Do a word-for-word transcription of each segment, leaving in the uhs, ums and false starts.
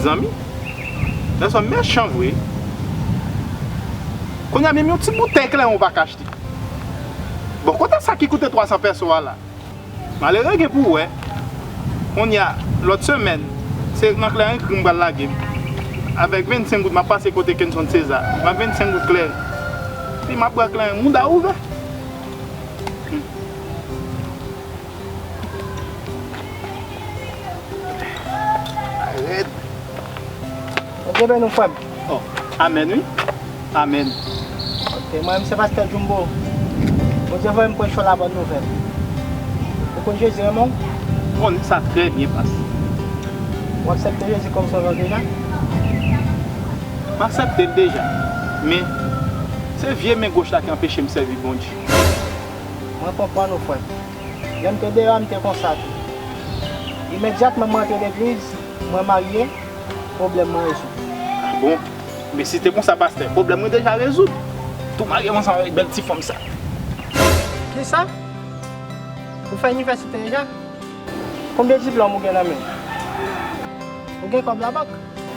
Zanmi, nèg sa mechan vre. Kounye a menm yon ti boutèy kleren ou pa ka achte. Bon, kote sa ki koute twa san pèso a la? Malere gen pou wè. Kounye a, lòt semèn, se nan kleren krim m pral lage m. Avèk vennsenk goud, m ap pase kote Kenson César. M ap vennsenk goud kleren. Epi m ap bwè kleren, mouda ouvè. Hmm. Rèd. Bondye beni w, frè m. Oh, amèn, wi. Amèn. Ok, mwen menm se pastè Jumbo. Bondye voye m preche w labòn nouvèl. Ou konn Jezi renmen w? M konnen sa trè byen, pas. Ou aksepte Jezi kòm sovè w deja? M aksepte l deja. Men, se vye men goch la ki anpeche m sèvi Bondye. Mwen konprann ou, frè m. Lè m te deyò a, m te konsa tou. Imedyatman mwen antre legliz, mwen marye, pwoblèm mwen rezoud. Ah bon? Men si te konsa, pastè, pwoblèm mwen deja rezoud. Tou marye m ansanm avèk bèl ti fanm sa. Kisa? Ou fè inivèsite deja? Konbyen diplòm ou gen nan men w? Ou gen kòb labank?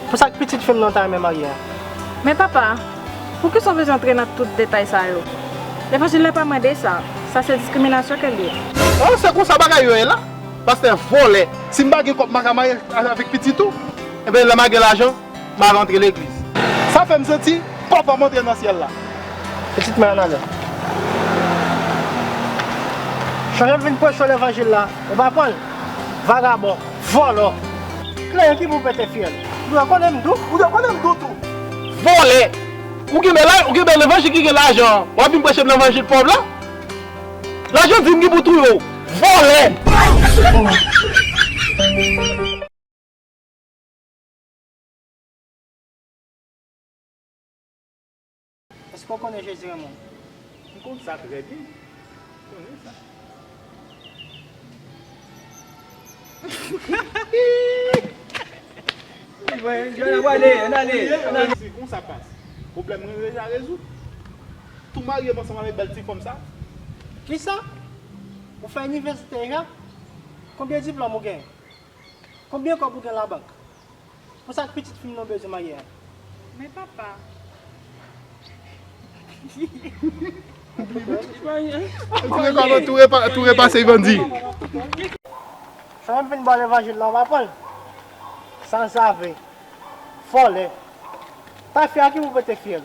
Pou sa k pitit fi m nan ta renmen marye a? Men papa, poukisa w bezwen antre nan tout detay sa yo? Levanjil la pa mande sa. Sa se diskriminasyon ke l ye. Oh, se konsa bagay yo ye la? Pastè vòlè. Si m pa gen kòb, m pa ka marye avèk pitit ou? Enben, lè m a gen lajan, m a rantre legliz. Sa fè m santi papa m antre nan syèl la. Pitit mwen ann ale. Chonje m vin preche w levanjil la, ou pa pran l? Vagabon, vòlò. Kleren ki pou pete fyèl. Ou dwe konnen m dou. Ou dwe konnen m dou tou. Vòlè. Ou genbe la, ou genbe levanjil ki gen lajan an. W ap vin preche m levanjil pòv la? Lajan di m ki pou touye w. Vòlè. Èske w konnen Jezi renmen w? M konn sa trè byen. M konnen sa. Ann ale, ann ale, ann ale. Se konsa, pas. Pwoblèm mwen deja rezoud. Tou marye m ansanm avèk bèl ti fanm sa. Kisa? Ou fè inivèsite deja? Konbyen diplòm ou gen? Konbyen kòb ou gen labank? Pou sa k pitit fi m nan bezwen marye a? Men papa. Tou rekòmanse, tou repa-, tou repase Ivandi. Sa menm vin ba w levanjil la, w pa pran l? Sanzave. Vòlè. Tafya ki pou pete fyèl.